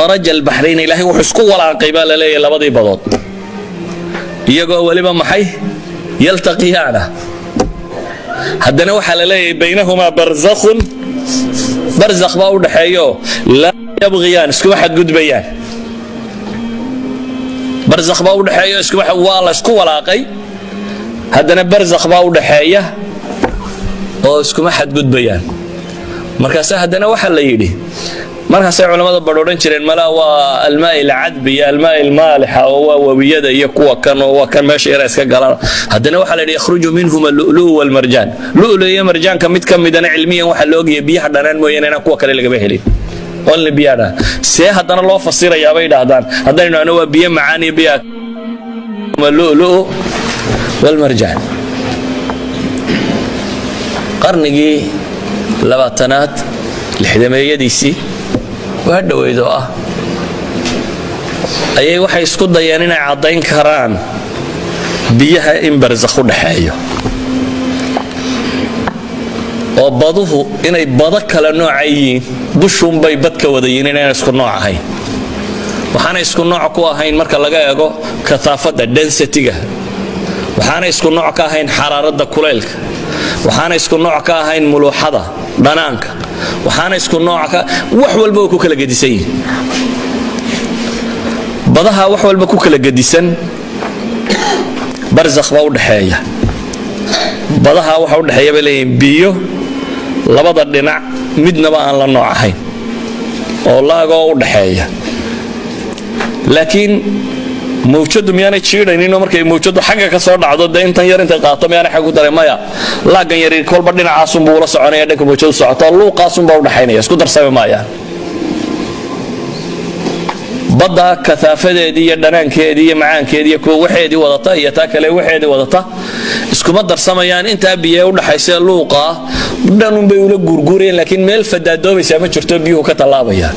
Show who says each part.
Speaker 1: Maraja albaxrayn, Ilaahay wuxuu isku walaaqay baa la leeyahay labadii badood, iyagoo weliba maxay yaltaqiyaana. Haddana waxaa la leeyahay baynahumaa barzakhun, barzakh baa u dhaxeeyo, laa yabghiyaan, iskuma xadgudbayaan. Barzakh baa u dhaxeeyo, iskuma, waa la isku walaaqay, haddana barzakh baa u dhaxeeya oo iskuma xadgudbayaan. Markaase haddana waxaa la yidhi, markaasay culammada badh odhan jireen malaa waa almaa alcadbi iyo almaa almaalixa, oo waa webiyada iyo kuwa kan, oo waa kan meesha yara iska galaan. Haddana waxaa la yidhi yakhruju minhuma lulu walmarjaan. Lulu iyo marjaanka mid ka midana cilmiyan waxaa la ogaya biyaha dhanaan mooyaane inaan kuwa kale lagama helin, only biyaha dhanaan. See haddana loo fasirayaa bay idhaahdaan haddaynu idhahno waa biyo macaan iyo biyaha lulu walmarjaan? Qarnigii 20aad, 60meeyadiisii, waa dhoweyd oo ah, ayay waxay isku dayeen inay caddayn karaan biyaha in barzakh u dhaxeeyo, oo baduhu inay bado kala nooca yihiin, dushuunbay bad ka wada yihiin, inayna isku nooc ahayn. Waxaana isku nooc ku ahayn marka laga eego kathaafadda, density-ga. Waxaana isku nooc ka ahayn xaraaradda, kulaylka. Waxaana isku nooc ka ahayn muluuxada, dhanaanka. Waxaana isku nooc ka, wax walba way ku kala gedisan yihiin badaha, wax walba ku kala gedisan. Barzakh baa u dhaxeeya badaha. Waxa u dhexeeya bay leeyihiin biyo labada dhinac midnaba aan la nooc ahayn oo laagoo u dhaxeeya. Laakiin mawjadu miyaanay jiidhayninoo markay mawjadu xagga ka soo dhacdo, dee intan yar intay qaato miyaanay xagga ku daray? Maya, laaggan yari kolba dhinacaasunbuu ula soconaya dhanka mawjadu socoto, luuqaasunbaa u dhaxaynaya, isku darsami maayaan. Badda kathaafadeedii iyo dhanaankeedii iyo macaankeedii iyo kuwa waxeedii wadata iyo taa kale waxeedii wadata iskuma darsamayaan. Intaa biyo u dhaxaysa luuqa dhanunbay ula guurguurayaan, laakiin meel fadaadoobaysaa ma jirto, biyuhu ka tallaabayaan.